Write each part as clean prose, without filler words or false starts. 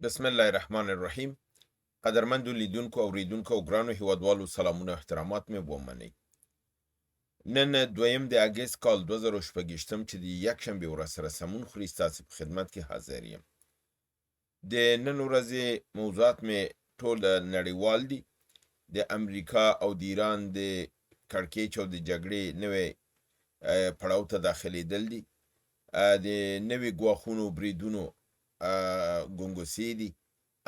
بسم الله الرحمن الرحیم. قدرمندو لیدونکو، اوریدونکو او ګرانو هیوادوالو، سلامونه او احترامات مې ومنئ. نن دویم د اګست کال 2026 چې د یکشنبې ورځ سره سمون خوري، ستاسې په خدمت کې حاضر یم. د نن ورځې موضوعات مې ټول نړیوال دي. د امریکا او د ایران د کړکېچ او د جګړې نوې پړاو ته داخلېدل دي، د نوي ګواښونو بریدونو ګنګوسې دي،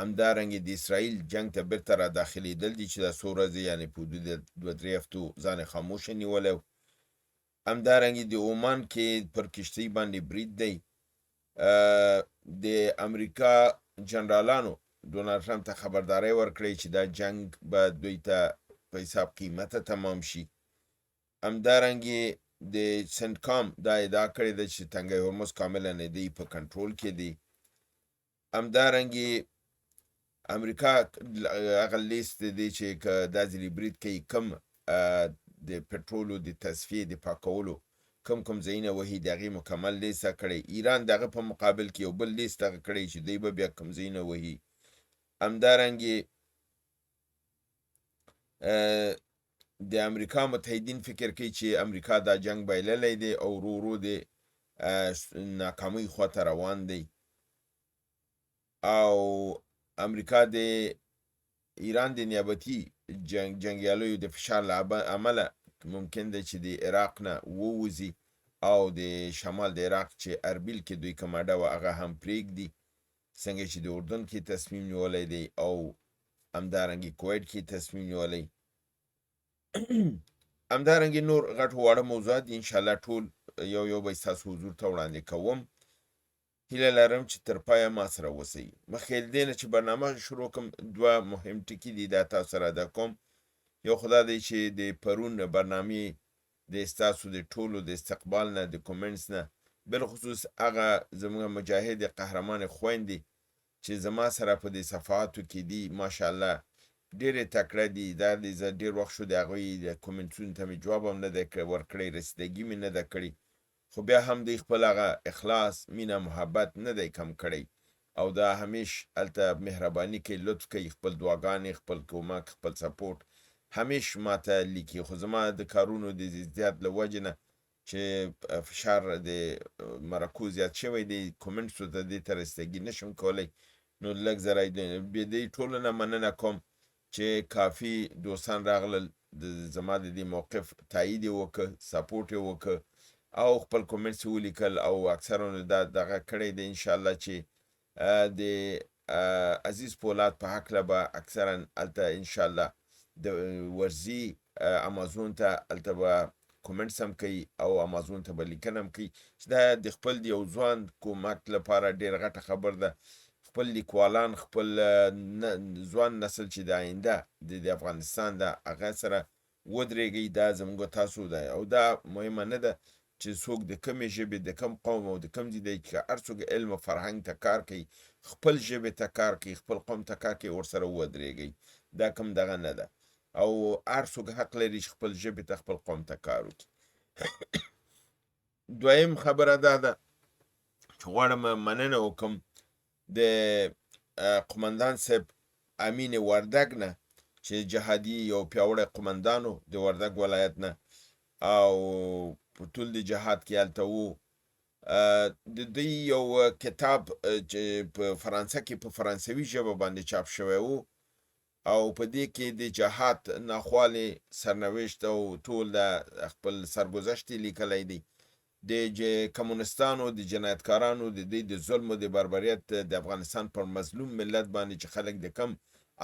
همدارنګه د اسرائیل جنگ ته بیرته را داخلېدل دي چې دا څو ورځې، یعنې په حدود 2-3 هفتو ځان یې خاموشه نیولی و. همدارنګه د عمان کې پر کښتۍ باندې برید دی. د امریکا جنرالانو ډونالډ ټرمپ ته خبرداری ورکړی چې دا جنگ به دوی ته په حساب قیمته تمام شي. همدارنګه د سنټکام دا ادعا کړې ده چې تنګی هرمز کاملا دی په کنټرول کې دی. همدارنګه امریکا هغه لیست دی چې که دا ځلې برید کوي، کم د پټرولو د تصفیې د پاکولو کم کم ځایونه وهي، د هغې مکمل لیست کړی. ایران د هغه په مقابل کې یو بل لیست هغه کړی چې دوی به بیا کم ځایونه وهي. همدارنګه د امریکا متحدین فکر کوي چې امریکا دا جنگ بایللی دی او ورو ورو د ناکامۍ خواته روان دی، او امریکا د ایران د نیابتي جنګیالیو د فشار له امله ممکن دی چې د عراق نه ووځي او د شمال د عراق چې اربیل کې دوی کومه اډه وه هغه هم پرېږدي، څنګه چې د اردن کې تصمیم نیولی دی او همدارنګه کویټ کې تصمیم نیولی. همدارنګه نور غټ واړه موضوعات دي، انشاءالله ټول یو یو به ستاسو حضور ته وړاندې کوم. هیله لرم چې تر پایه ما سره اوسئ. مخکې له دې نه چې برنامه شروع کړم، دوه مهم ټکي دي دا تاسو سره ادا کوم. یو خو دا دی چې د پرون برنامې د ستاسو د ټولو د استقبال نه، د comments نه، بالخصوص هغه زموږ مجاهد قهرمان خویندې چې زما سره په دې صفحاتو کې دي، ماشاءالله ډېرې تکړه دي. دا دی زه ډېر وخت شو د هغوی د comments ونو ته مې جواب هم نه دی ورکړی، رسیدګي مې نه ده کړې، خو بیا هم دوی خپل هغه اخلاص، مینه، محبت نه دی کم کړی او دا همیش هلته مهرباني کوي، لطف کوي، خپل دعاګانې، خپل کومک، خپل support همیش ماته لیکي. خو زما د کارونو د زیات له وجې نه چې فشار د مرکو زیات شوی دی، comments ته دې ته رسیدګي نشم کولی، نو لږ ذره بې دې ټولو نه مننه کوم چې کافي دوستان راغلل، زما د دې موقف تایید یې وکړ، support یې وکړ او خپل comments یې ولیکل او اکثرو دا دغه کړی دی. انشاءالله چې د عزیز پولاد په هکله به اکثرا هلته انشاءالله د ورځي امازون ته، هلته به comments هم کوي او امازون ته به لیکنه هم کوي چې دا د خپل یو ځوان کومک لپاره ډېره غټه خبر ده. خپل لیکوالان، خپل ځوان نسل چې د آینده د افغانستان ده، هغه سره ودرېږئ. دا زموږ تاسو ده او دا مهمه نه ده چې څوک د کومې ژبې، د کوم قوم او د کوم ځای دی، چې هر څوک علم او فرهنګ ته کار کوي، خپل ژبې ته کار کوي، خپل قوم ته کار کوي، ورسره ودرېږئ. دا کوم دغه نه ده او هر څوک حق لري چې خپل ژبې ته، خپل قوم ته کار وکړي. دویم خبره دا ده چې غواړم مننه وکړم د قومندان صاحب امین وردګ نه چې جهادي یو پیاوړی قومندان و د وردګ ولایت نه او په ټول د جهاد کې هلته و. د دوی یو کتاب چې په فرانسه کې په فرانسوي ژبه باندې چاپ شوی و او په دې کې د جهاد ناخوالې، سرنوشت او ټول د خپل سرګذشت یې لیکلی دی. د کمونستانو، د جنایتکارانو، د دوی د ظلم او د بربریت د افغانستان پر مظلوم ملت باندې چې خلک د کم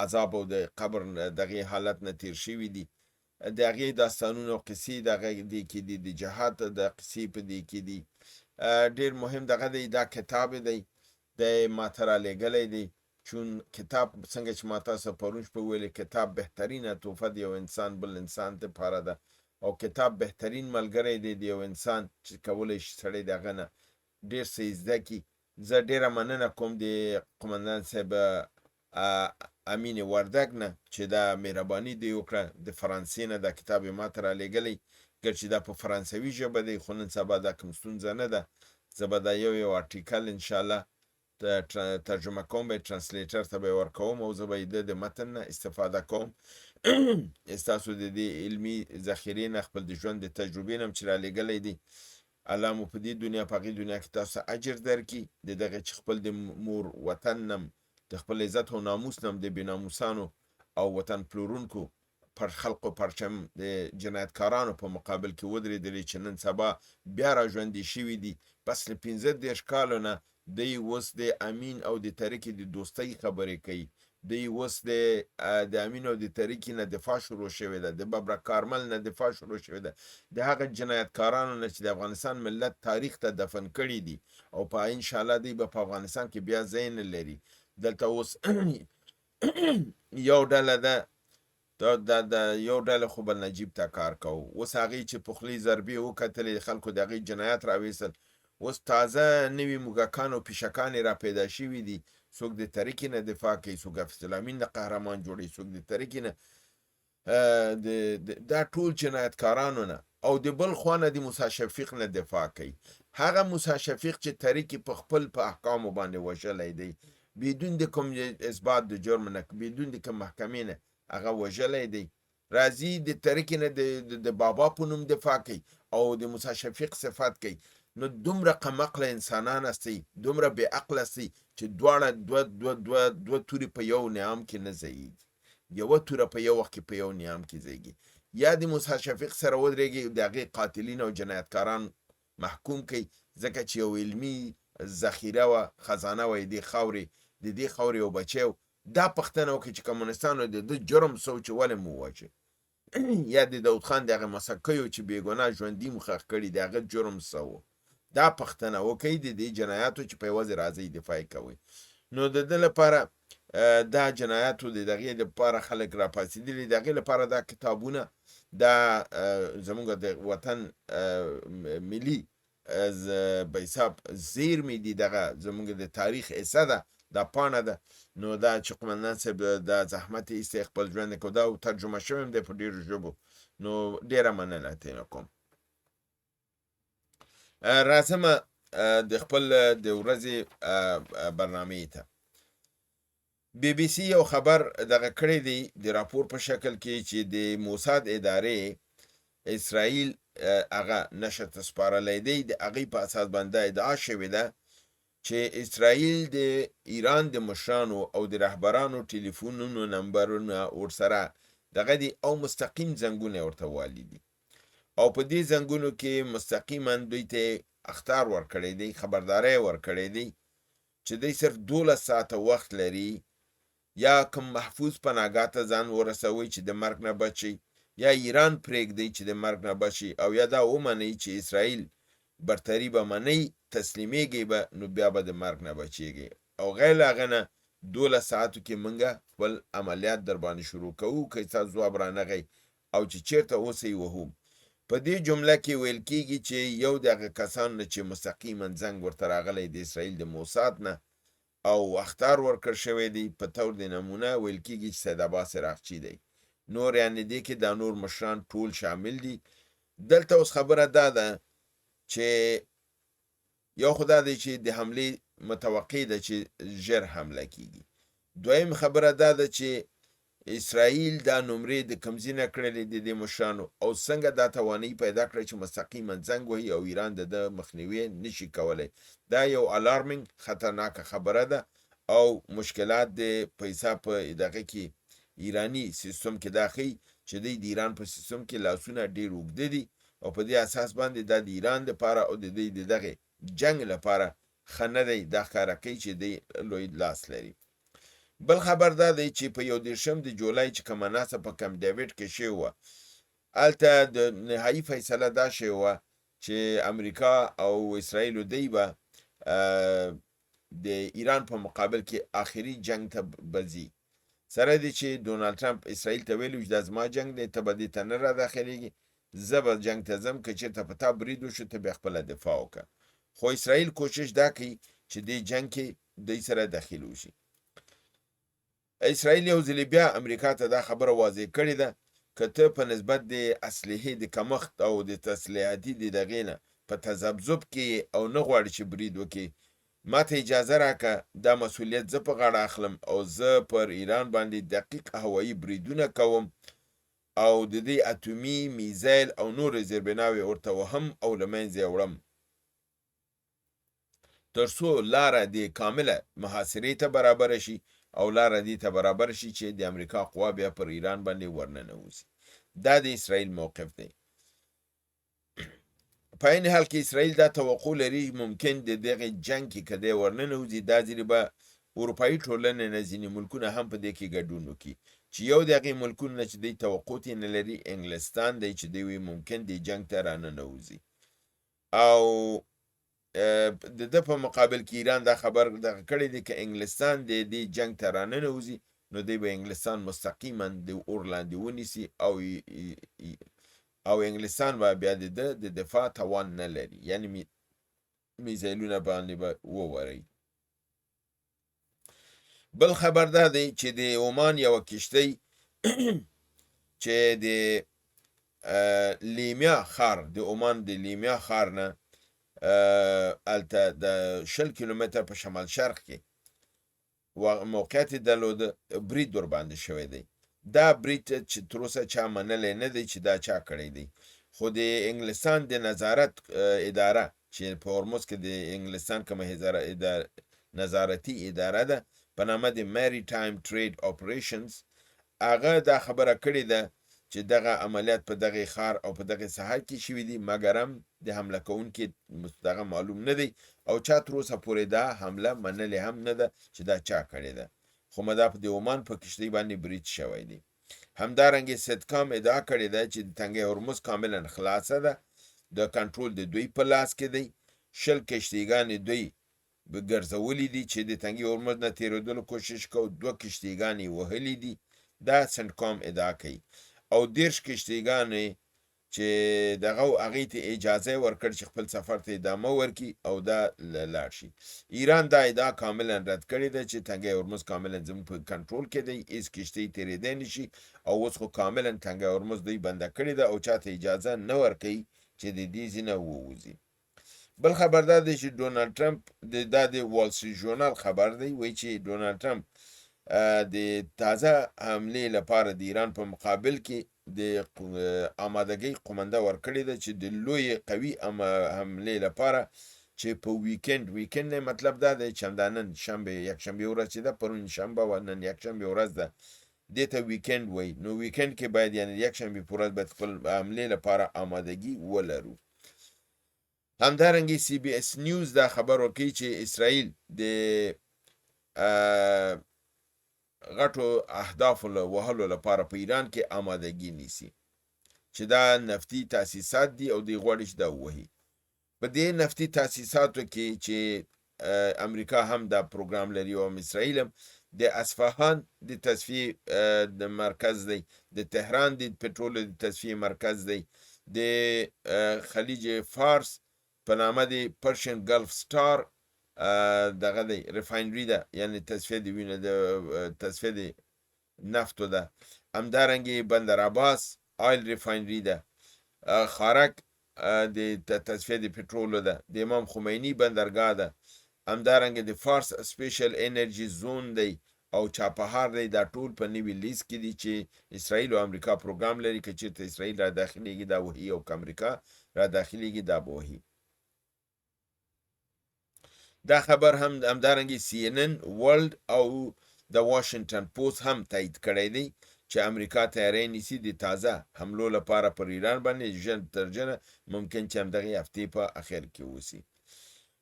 عذاب او د قبر دغې حالت نه تیر شوي دي، د هغې داستانونه او قصې دغه دې کې دي، د جهاد د قصې په دې کې دي. ډېر مهم دغه دی، دا کتاب دی، دی ما ته رالیږلی دی. چون کتاب څنګه چې ما تاسو پرون شپه وویلې، کتاب بهترینه تحفه د یو انسان بل انسان لپاره ده او کتاب بهترین ملګری دی د یو انسان چې کولی شي سړی د هغه نه ډېر څه زده کړي. زه ډېره مننه کوم د قومندان صاحب امین وردګ نه چې دا مهرباني دی وکړه، د فرانسې نه دا کتاب یې ما ته رالیږلی. ګر چې دا په فرانسوي ژبه دی، خو نن سبا دا کوم ستونزه نه ده. زه به دا یو یو article انشاءالله ترجمه کوم به، translator ته به ورکوم او زه به د متن نه استفاده کوم. ستاسو د دې علمي ذخیرې نه، خپل د ژوند د تجربې نه چې رالیږلی دی، الله مو په دې دنیا په هغې دنیا کې تاسو اجر درکړي. د دغه چې خپل د مور وطن نم، د خپل عزت او ناموس نم، د بېناموسانو او وطن پلورونکو پر خلق و پرچم د جنایتکارانو په مقابل کې ودرېدلې چې نن سبا بیا را ژوندي شوي دي. پس له 35 کالو نه دی اوس د امین او د ترکي د دوستۍ خبرې کوي. دی اوس د امین او د ترکي نه دفاع شروع شوې ده، د ببرک کارمل نه دفاع شروع شوې ده، د هغه جنایتکارانو نه چې د افغانستان ملت تاریخ ته دفن کړي دي او په انشاءالله دی به په افغانستان کې بیا ځای نه لري. دلته اوس یو ډله ده، دا یو ډله خو به نجیب ته کار کوو. اوس هغې چې په خولې ضربې وکتلې، خلکو د هغې جنایت راویستل. اوس تازه نوي موږکان او پیشکان یې را پیدا شوي دي. څوک د ترکي نه دفاع کوي، څوک حفیظ الامین نه قهرمان جوړوي، څوک د ترکي نه دا ټول جنایتکارانو نه، او د بل خوا نه د موسی شفیق نه دفاع کوي. هغه موسی شفیق چې ترکي په خپل په احکامو باندې وژلی دی، بدون د کوم اثبات د جرم نه، بدون د کوم محکمې نه هغه وژلی دی. راځي د ترکي نه د بابا په نوم دفاع کوي او د موسی شفیق صفت کوي. نو دومره قمقله انسانان هستئ، دومره بې عقله هستئ چې دواړه دوه دوه دوه دوه تورې په یو نیام کې نه ځایږي، یوه توره په یو وخت کې په یو نیام کې ځایږي. یا د موسی شفیق سره ودرېږي، د هغې قاتلین او جنایتکاران محکوم کوي، ځکه چې یو علمي ذخیره وه، خزانه وه دې خاورې، د دې خاورې یو بچی و. دا پوښتنه وکړي چې کمونستانو د ده جرم څه و چې ولې مو وواژه، یا د داود خان د هغې مسکیو چې بېګناه ژوندي مو ښخ کړي د هغه جرم څه و، دا پوښتنه وکړي د دې جنایاتو چې په یوازې راځئ دفاع یې کوئ. نو د ده لپاره دا جنایاتو د دغې لپاره خلک راپاڅېدلي، د هغې لپاره دا کتابونه، دا زموږ د وطن ملي به حساب زیرمې دي، دغه زموږ د تاریخ حصه ده، دا پاڼه ده. نو دا چې قومندان صاحب دا زحمت یې ایستی خپل ژوند کو، دا ترجمه شوی هم دی په ډېرو ژبو، نو ډېره مننه ترېنه کوم. راځم د خپل د ورځې برنامې ته. بي بي سي یو خبر دغه کړی دی د راپور په شکل کې چې د موساد ادارې اسرائیل هغه نشر ته سپارلی دی. د هغې په اساس باندې دا ادعا شوې ده چې اسرائیل د ایران د مشرانو او د رهبرانو ټلیفونونو نمبرونه ورسره دغه دي او مستقیم زنګونه ورته والي دي، او په دې زنګونو کې مستقیما دوی ته اخطار ورکړی دی، خبرداری ورکړی دی چې دوی صرف 12 ساعته وخت لري، یا کوم محفوظ پناهګاه ته ځان ورسوي چې د مرګ نه بچ شي، یا ایران پرېږدئ چې د مرګ نه بچ شي، او یا دا ومنئ چې اسرائیل برتري به منئ، تسلیمېږئ به، نو بیا به د مرګ نه بچېږئ، او غیر له هغه نه 12 ساعتو کې موږ خپل عملیات در باندې شروع کوو که ستاسو ځواب رانغی او چې چېرته اوسئ وهو. په دې جمله کې ویل کېږي چې یو د هغه کسانو نه چې مستقیما زنګ ورته راغلی د اسرائیل د موساد نه او اخطار ورکړ شوی دی، په طور د نمونه ویل کېږي چې سید عباس عراقچي دی. نور یعنې دې کې دا نور مشران ټول شامل دي. دلته اوس خبره دا ده چې یو خو دا دی چې د حملې متوقع ده چې ژر حمله کیږي. دویم خبره دا ده چې اسرائیل دا نمرې د کوم ځای نه کړلې د دې مشرانو، او څنګه دا توانایي پیدا کړه چې مستقیما زنګ وهي او ایران د ده مخنیوی نشي کولی. دا یو alarming خطرناکه خبره ده او مشکلات د په حساب په دغه کې ایرانی سیستم کې دا ښیي چې دوی د ایران په سیستم کې لاسونه ډېر اوږده دي، او په دې اساس باندې دا د ایران دپاره او د دوی د دغې جنګ لپاره ښه نه دی. دا ښکاره کوي چې دوی لوی لاس لري. بل خبر دا دی چې په 31 د جولای چې کومه ناسته په کمپ ډیویډ کې شوې وه، هلته د نهایي فیصله دا شوې وه چې امریکا او اسرائیل دوی به د ایران په مقابل کې آخري جنګ ته به ځي. سره دې چې ډونالد ټرمپ اسرائیل ته ویلي چې دا زما جنګ دی، ته به دې ته نه را داخلېږي، زه به جنګ ته ځم، که چېرته په تا برید وشو ته بیا خپله دفاع وکړه. خو اسرائیل کوشش دا کوي چې دې جنګ کې دوی سره دخیل وشي. اسرائیل یو ځلې بیا امریکا ته دا خبره واضح کړې ده که ته په نسبت د اسلحې د کمښت او د تسلیحاتي د دغې نه په تذبذب کې او نه غواړي چې برید وکړي، ماته اجازه راکه، دا مسوولیت زه په غاړه اخلم او زه پر ایران باندې دقیق هوایي بریدونه کوم او د دې اتومي میزایل او نورې زیربناوې ورته وهم او له منځه یې وړم، تر څو لاره د کامله محاصرې ته برابره شي او لاره دې ته برابره شي چې د امریکا قوا بیا پر ایران باندې ورننوځي. دا د اسرائیل موقف دی. په عین حال کې اسرائیل دا توقع لري، ممکن د دغه جنګ کې که دی ورننوځي، دا ځینې به اروپایي ټولنې نه ځینې ملکونه هم په دې کې ګډون وکړي، چې یو د هغې ملکونو نه چې دوی توقع ترې نه لري انګلستان دی، چې دوی وایي ممکن دې جنګ ته راننوځي. او د ده په مقابل کې ایران دا خبر دغه کړی دی، که انګلستان د دې جنګ ته راننوځي نو دی به انګلستان مستقیما د اور لاندې ونیسي او انګلستان به بیا د ده د دفاع توان نه لري، یعنی میزایلونه باندې به ووري. بل خبر دا دی چې د عمان یوه کښتۍ چې د لیمیا ښار، د عمان د لیمیا ښار نه هلته د 20 کیلومتر په شمال شرق کې موقعیت یې درلود، برید ورباندې شوی دی. دا برید چې تر اوسه چا منلی نه دی چې دا چا کړی دی، خو د انګلستان د نظارت اداره چې په هرمز کې د انګلستان کومه نظارتي اداره ده په نامه د ماري ټایم ټریډ اپریشنز، هغه دا خبره کړې ده چې دغه عملیات په دغه ښار او په دغه ساحه کې شوي دي، مګرم د حمله کوونکي دغه معلوم نه دی او چا تر اوسه پورې دا حمله منلې هم نه ده چې دا چا کړې ده، خو مدا په د عمان په کښتۍ باندې برید شوی دی. همدارنګه سیدکام ادعا کړې ده چې د تنګی هرمز کاملا خلاصه ده، د کنټرول د دوی په لاس کې دی، 20 کښتیګانې دوی ګرځولې دي چې د تنګي هرمز نه تېرېدلو کوشش کو، 2 کښتیګانې وهلې دي، دا سنټکام ادعا کوي، او 30 کښتیګانې چې دغه هغې ته اجازه ورکړ چې خپل سفر ته ادامه ورکړي او دا لاړ شي. ایران دا ادعا کاملا رد کړې ده چې تنګی هرمز کاملا زموږ په کنټرول کې دی، هیڅ کښتۍ تېرېدی نه شي او اوس خو کاملا تنګی هرمز دوی بنده کړې ده او چاته اجازه نه ورکوي چې د دې ځای نه ووځي. بل خبر دا دی چې ډونالډ ټرمپ دا د وال سټریټ ژورنال خبر دی، وایي چې ډونالډ ټرمپ د تازه حملې لپاره د ایران په مقابل کې د آمادګۍ قومنده ورکړې ده چې د لویې قوي حملې لپاره چې په ویکند نه مطلب دا دی چې همدا نن شنبه یکشنبه ورځ چې ده، پرون شنبه وه، نن یکشنبه ورځ ده، دې ته ویکند وایي. نو ویکند کې باید یعنی یکشنبه په ورځ باید خپل حملې لپاره آمادګي ولرو. همدارنګه سی بي اس نیوز دا خبر ورکوي چې اسرائیل د غټو اهدافو له وهلو لپاره په ایران کې آمادګي نیسي چې دا نفتي تاسیسات دي او دوی غواړي چې دا ووهي. په دې نفتي تاسیساتو کې چې امریکا هم دا پروګرام لري او هم اسرائیل هم، د اصفهان د تصفیې د مرکز دی، د تهران د پټرولو د تصفیې مرکز دی، د خلیج فارس په نامه د پرشین ګلف سټار دغه دی ریفاینری ده، یعنی تصفیه د وینې د تصفیه د نفتو ده. همدارنګه بندر عباس آیل ریفاینری ده، خارک د تصفیه د پټرولو ده، د امام خمینی بندرګاه ده، همدارنګه د فارس سپیشل انرژي زون دی او چاپهار دی. دا ټول په نوي لیست کې دي چې اسرائیل او امریکا پروګرام لري، که چیرته اسرائیل را داخلیږي دا وهي او که امریکا را داخلیږي دا به وهي. دا خبر هم همدارنګه سی ان ان ورلډ او د واشنګټن پوسټ هم تایید کړی دی چې امریکا تیاری نیسي د تازه حملو لپاره پر ایران باندې ژر تر ژره، ممکن چې همدغې هفتې په اخر کې وسی.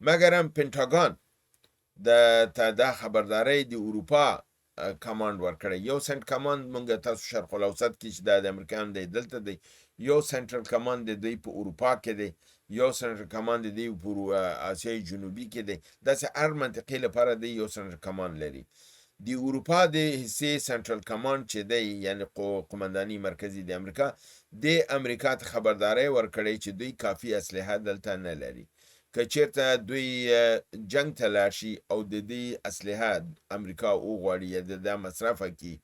مګر هم پنټاګون د دا خبرداری د اروپا کمانډ ورکړی، یو سنټ کمانډ مونږ تاسو شرق الاوسط کې چې دا د امریکایان دی دلته دی، یو سنټرل کمانډ د دوی په اروپا کې دی، یو سنټرل کمانډ د دوی په آسیای جنوبي کې دی. داسې هر منطقې لپاره دی یو سنټرل کمانډ لري. د اروپا د حصې سنټرل کمانډ چې دی، یعنی قومنداني مرکزي د امریکا، د امریکا ته خبرداری ورکړی چې دوی کافي اسلحه دلته نه لري، که چیرته دوی جنگ ته لاړ شي او د دې اسلحه امریکا وغواړي یا د دا مصرفه کړي،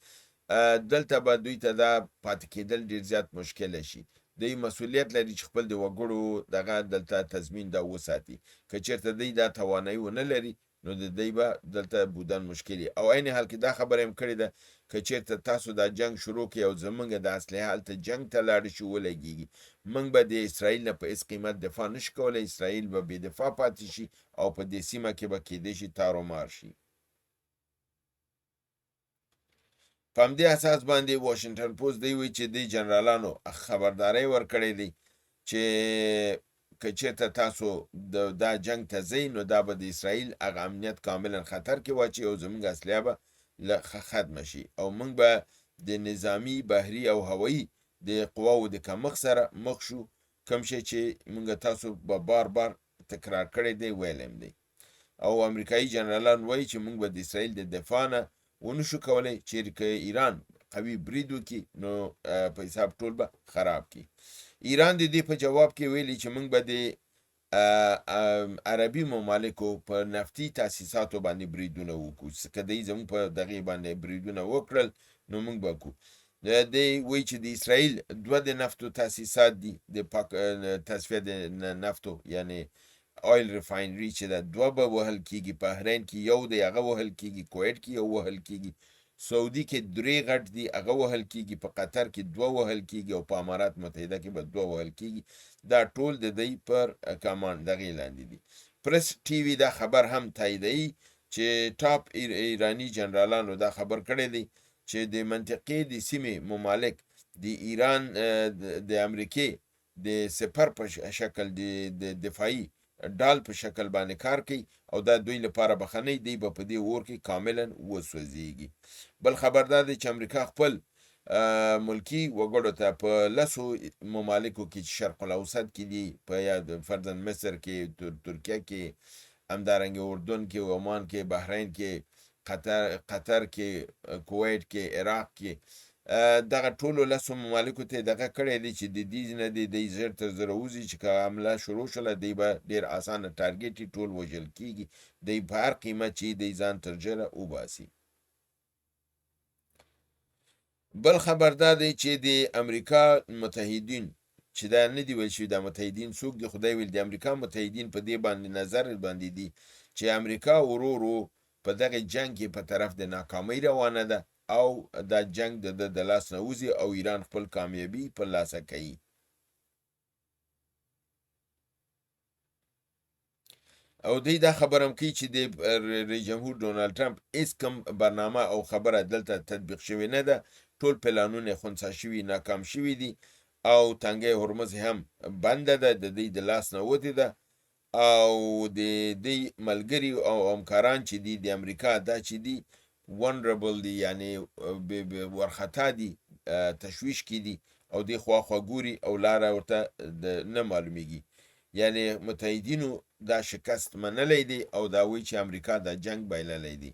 دلته به دوی ته دا پاتې کېدل ډېر زیات مشکل شي. دی مسوولیت لري چې خپل د وګړو دغه دلته تضمین دا وساتي. که چېرته دی دا توانایي ونه لري نو د دی به دلته بودن مشکل او عین حال کې دا خبره هم کړې ده، که چېرته تاسو دا جنگ شروع کړئ او زمونږ د اسلحه هلته جنگ ته لاړ شي ولګېږي، موږ به د اسرائیل نه په هېڅ قیمت دفاع نشو کولی، اسرائیل به بې دفاع پاتې شي او په دې سیمه کې به کېدای شي تارومار شي. په همدې اساس باندې واشنګټن پوسټ دی وایي چې دې جنرالانو خبرداری ورکړی دی چې که چېرته تاسو دا جنگ ته ځئ نو دا به د اسرائیل هغه امنیت کاملا خطر کې واچوي او زموږ اسلحه به له ختمه شي او موږ به د نظامي، بحري او هوایي د قواو د کمښت سره مخ شو، کوم شی چې موږ تاسو به بار بار تکرار کړی دی، ویلی هم دی. او امریکایي جنرالان وایي چې موږ به د اسرائیل د دفاع نه ونشو کولی، چیرې که ایران قوي برید وکړي نو په حساب ټول به خراب کړي. ایران د دې په جواب کې ویلي چې موږ به د عربي ممالکو په نفتي تاسیساتو باندې بریدونه وکړو، که دی زموږ په دغې باندې بریدونه وکړل نو موږ به کو. دی وایي چې د اسرائیل دوه د نفتو تاسیسات دي، د پاک تصفیه د نفتو یعنی oil refinery چې دا دوه به وهل کیږي، بحرین کې یو دی هغه وهل کیږي، کویت کې یو وهل کیږي، سعودي کې درې غټ دي هغه وهل کیږي، په قطر کې دوه وهل کیږي او په امارات متحده کې به دوه وهل کیږي. دا ټول د دی پر کمان دغې لاندې دي. پرس ټي وي دا خبر هم تاییدوي چې ټاپ ایراني جنرالانو دا خبر کړی دی چې د منطقې د سیمې ممالک د ایران د امریکې د سپر په شکل د دفاعي ډال په شکل باندې کار کوي او دا دوی لپاره به ښه نه وي، دوی به په دې اور کې کاملا وسوځېږي. بل خبر دا دی چې امریکا خپل ملکی وګړو ته په لسو ممالکو کې چې شرق الاوسط کې دي، په یا فرضاً مصر کې، ترکیه کې، همدارنګه اردن کې، عمان کې، بحرین کې، قطر کې، کویت کې، عراق کې، دغه ټولو لسو ممالکو ته دغه کړی دی چې د دې نه دی دی زر تر زره وځي چې که حمله شروع شوله دی به ډېر اسانه ټارګېټ ټول وژل کېږي، دی په هر قیمت چې دی ځان تر ژره وباسي. بل خبر دا دی چې د امریکا متحدین چې دا نه دی ویل شوي دا متحدین څوک دي، خدای ویل د امریکا متحدین په دې باندې نظر باندې دي چې امریکا ورو ورو په دغه جنگ کې په طرف د ناکامۍ روانه ده او دا جنگ د ده د لاس نه وځي او ایران خپل کامیابي په لاسه کوي. او دوی دا خبره هم کوي چې د رئیس جمهور ډونالد ټرمپ هیڅ کوم برنامه او خبره دلته تطبیق شوې نه ده، ټول پلانونه خنثی شوي، ناکام شوي دي او تنګی هرمز هم بنده ده، د دوی د لاس نه وتې ده او د دوی ملګري او همکاران چې دي د امریکا دا چې دي ونډربل دي، یعنی ورخطا دي، تشویش کې دي او دې خوا خوا ګوري او لاره ورته نه معلومیږي. یعنی متحدینو دا شکست منلی دی او دا وایي چې امریکا دا جنگ بایللی دی.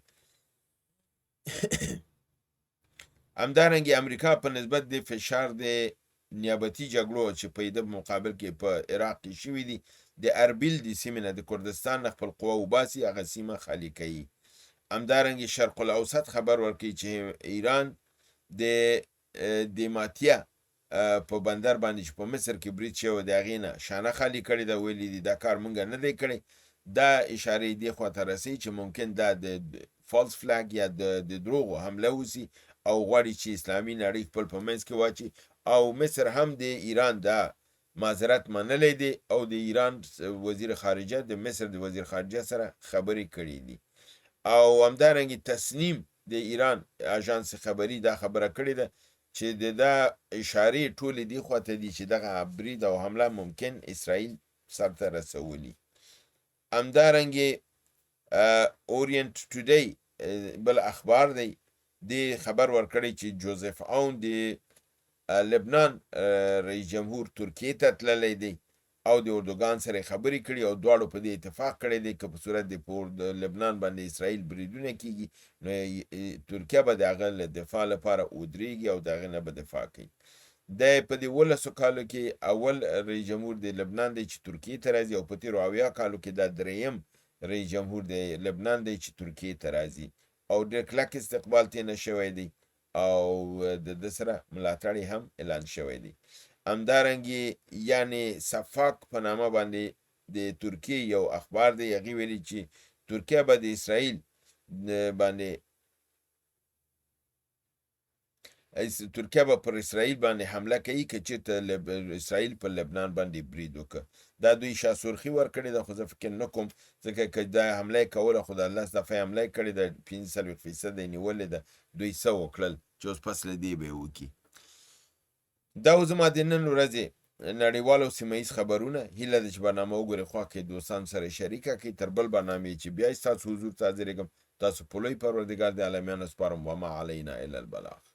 همدارنګه امریکا په نسبت د فشار د نیابتي جګړو چې په د مقابل کې په عراق کې شوي دي، د اربیل د سیمې نه د کردستان نه خپل قوه وباسي، هغه سیمه خالي کوي. همدارنګه شرق الاوسط خبر ورکوي چې ایران د دیماتیا په بندر باندې چې په مصر کې برید شوی د هغې نه شانه خالي کړې ده، ویلي دي دا کار مونږ نه دی کړی. دا اشارې دې خواته رسوي چې ممکن دا د false flag یا د دروغو حمله وسی او غواړي چې اسلامي نړۍ خپل په منځ کې واچي. او مصر هم د ایران دا معذرت منلی دی او د ایران وزیر خارجه د مصر د وزیر خارجه سره خبرې کړې دي. او همدارنګه تسنیم د ایران اژانس خبري دا خبره کړې ده چې د دا اشارې ټولې دې خواته دي چې دغه برید او حمله ممکن اسرائیل سرته رسولي. همدارنګه اورینټ ټوډی بل اخبار دی، دې خبر ورکړی چې جوزف عون د لبنان رئیس جمهور ترکیې ته تللی دی او د اردوغان سره خبرې کړي او دواړو په دې اتفاق کړی دی که په صورت د پور د لبنان باندې اسرائیل بریدونه کیږي نو ترکیه به د هغه له دفاع لپاره ودرېږي او د هغه نه به دفاع کوي. دی په دې 17 کالو کې اول رئیس جمهور د لبنان دی چې ترکیې ته راځي او په تېرو 70 کالو کې دا درېیم رئیس جمهور د لبنان دی چې ترکیې ته راځي او ډېر کلک استقبال ترې نه شوی دی او د ده سره ملاتړ یې هم اعلان شوی دی. همدارنګه یعنې صفاک په نامه باندې د ترکیې یو اخبار دی، هغې ویلي چې ترکیه به د اسرائیل باندې ترکیه به پر اسرائیل باندې حمله کوي که چېرته اسرائیل پر لبنان باندې برید وکړ. دا دوی شاه سرخي ورکړې ده، خو زه فکر نه کوم، ځکه که دا حمله یې کوله خو دا لس دفعه حمله یې کړې ده، 45 فیصده یې نیولې ده. دوی څه وکړل چې اوس پس له دې به یې وکړي؟ دا و زما د نن ورځې نړیوال او سیمه ییز خبرونه. هیله ده چې برنامه وګورئ، خوښ کړئ، دوستانو سره شریکه کړئ. تر بل برنامې چې بیا ستاسو حضور ته حاضرېږم، تاسو په لوی پروردګار د عالمیانو سپارم. وما علینا الا البلاغ.